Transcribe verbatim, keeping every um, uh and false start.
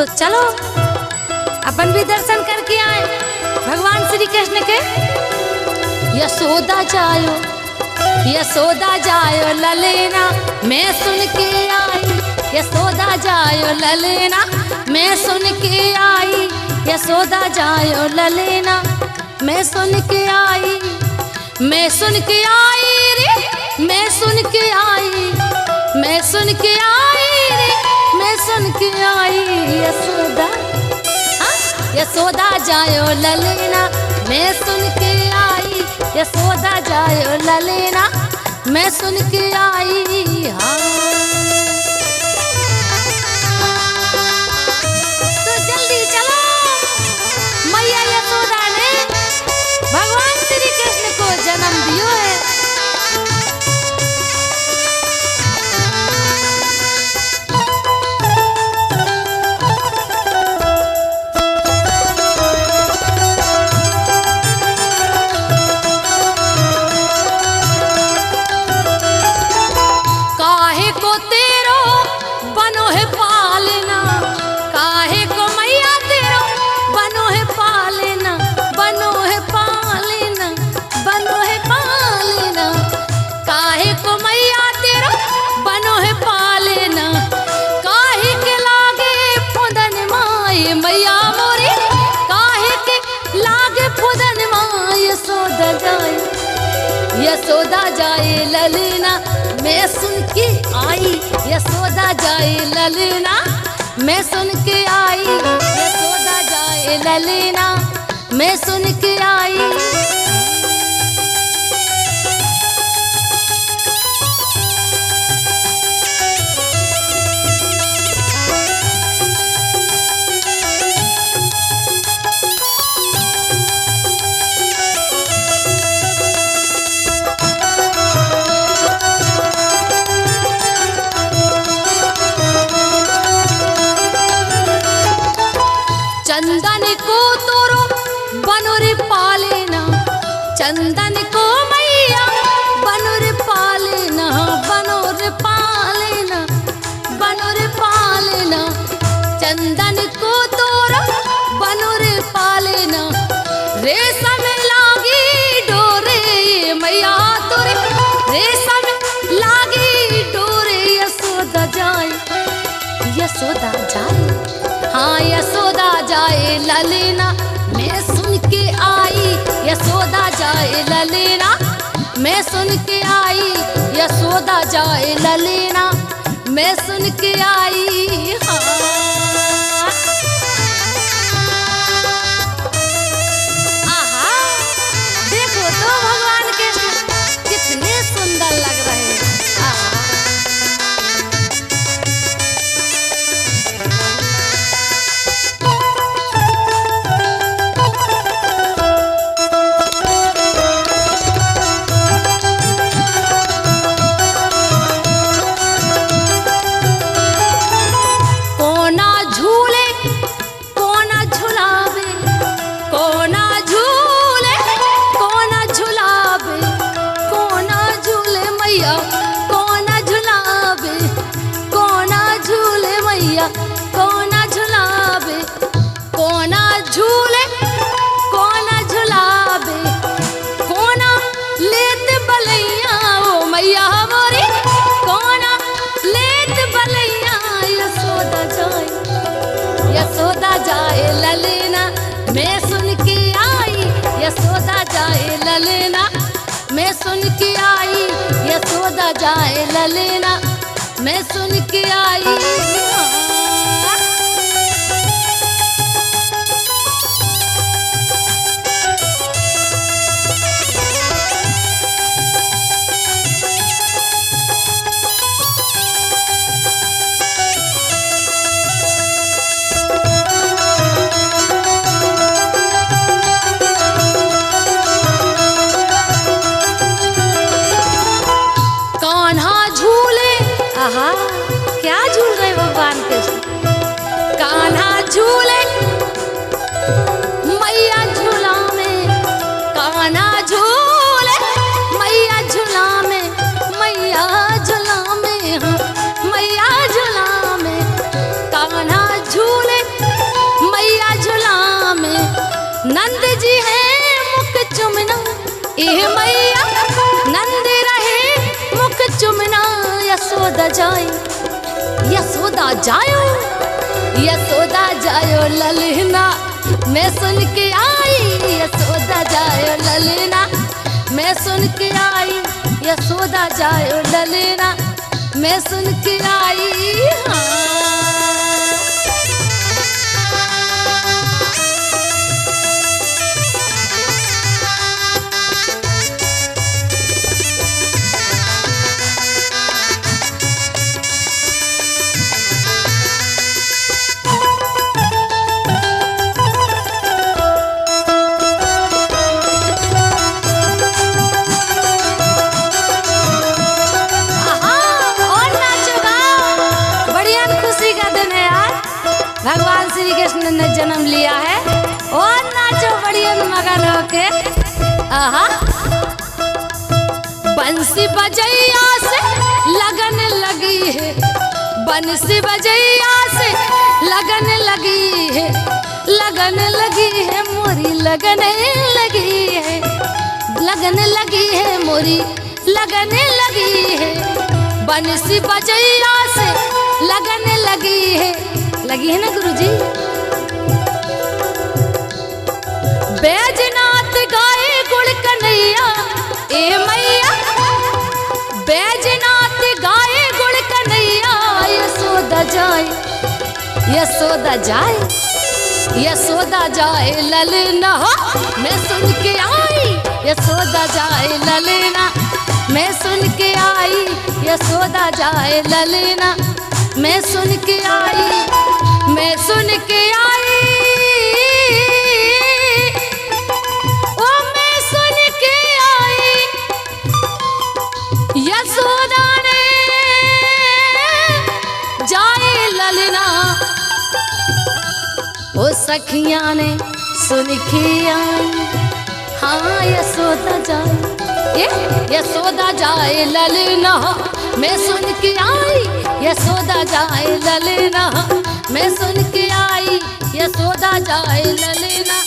तो चलो, अपन भी दर्शन करके आए भगवान श्री कृष्ण के। यशोदा जायो, यशोदा जायो ललेना, मैं सुन के आई। यशोदा जायो ललेना, मैं सुन के आई। यशोदा जायो ललेना, मैं सुन के आई। मैं सुन के आई रे, मैं सुन के आई। मैं सुन के आई रे, मैं सुन के आई। यशोदा, हाँ, यशोदा जायो ललेना, मैं सुन के आई। यशोदा जायो ललेना, मैं सुन के आई। हाँ, तो जल्दी चलो, मैया यशोदा ने भगवान श्री कृष्ण को जन्म दियो है। काहे को तेरो बनो है पालना, काहे को मैया तेरो बनो है पालना, बनो है पालना, बनो है पालना। काहे को मैया तेरो बनो है पालना, काहे के लागे फुदन माए मैया मोरी, काहे के लागे फुदन माए। यशोदा जाए, यशोदा जाए ललेना, मैं सुन के आई। यशोदा जाए ललेना, मैं सुन के आई। यशोदा जाए ललेना, मैं सुन के आई। चंदन को तोरो बनो रे पालना, चंदन को मैया बनो रे पालना, बनो रे पालना, बनो रे पालना। चंदन को तोरो बनो रे पालना, रेशम लागी डोरे मैया तोरे, रेशम लागी डोरे। यशोदा जाए, यशोदा जाए, हाँ यशोदा जाए ललेना, मैं सुन के आई। यशोदा जाए ललेना, मैं सुन के आई। यशोदा जाए ललेना, मैं सुन के आई। हाँ। आहा, देखो तो भगवान कृष्ण कितने सुंदर लग रहे हैं। आहा। कोना झूले, कोना झुलावे, कोना झूले, कोना झुलावे, कोना झूले मैया, कोना झुलावे, कोना झूले मैया, कोना झुलावे, कोना झूले, कोना झुलावे, कोना लेत बलैया ओ मैया मोरी, कोना लेत बलैया। यशोदा जाए, यशोदा जाए ललेना, मैं सुन के आई। यशोदा जाए ललेना, मैं सुन के आई। यशोदा जाए ललेना, मैं सुन के आई। कान्हा झूले, आहा, क्या झूल रहे भगवान कृष्ण। कान्हा झूले मैया झूला में, कान्हा झूले मैया झूला में, मैया झूला में, हाँ, मैया झूला में। कान्हा झूले यशोदा जायो, यशोदा जायो, यशोदा जायो ललना, मैं सुन के आई। यशोदा जायो ललना, मैं सुन के आई। यशोदा जायो ललना, मैं सुन के आई। हाँ। आहा, और नाचो गाओ। बढ़िया खुशी का दिन है यार। भगवान श्री कृष्ण ने जन्म लिया है। और नाचो बढ़िया मगन होके। आहा। बंसी बजैया से लगन लगी है, बंसी बजैया से लगन लगी है, लगन लगी है मोरी, लगन लगी है, लगन लगी है मोरी, लगन लगी है। बंसी बजैया से लगन लगी है, लगी है ना गुरुजी? बैजनाथ गाए गुण कन्हैया, ए मैया। बैजनाथ गाए गुण कन्हैया, यशोदा जाए, यशोदा जाए, यशोदा जाए ललना हो, मैं सुन के आई। यशोदा जाए ललना, मैं सुन के आई। यशोदा जाए ललना, मैं सुन के आई, मैं सुन के आई, ओ मैं सुन के आई। यशोदा ने जाए ललना, ओ सखियां ने सुन के आई। हाँ, यशोदा जाए, ए, यशोदा जाए ललना, मैं सुन के आई। यशोदा जाए ललना, मैं सुन के आई। यशोदा जाए ललना,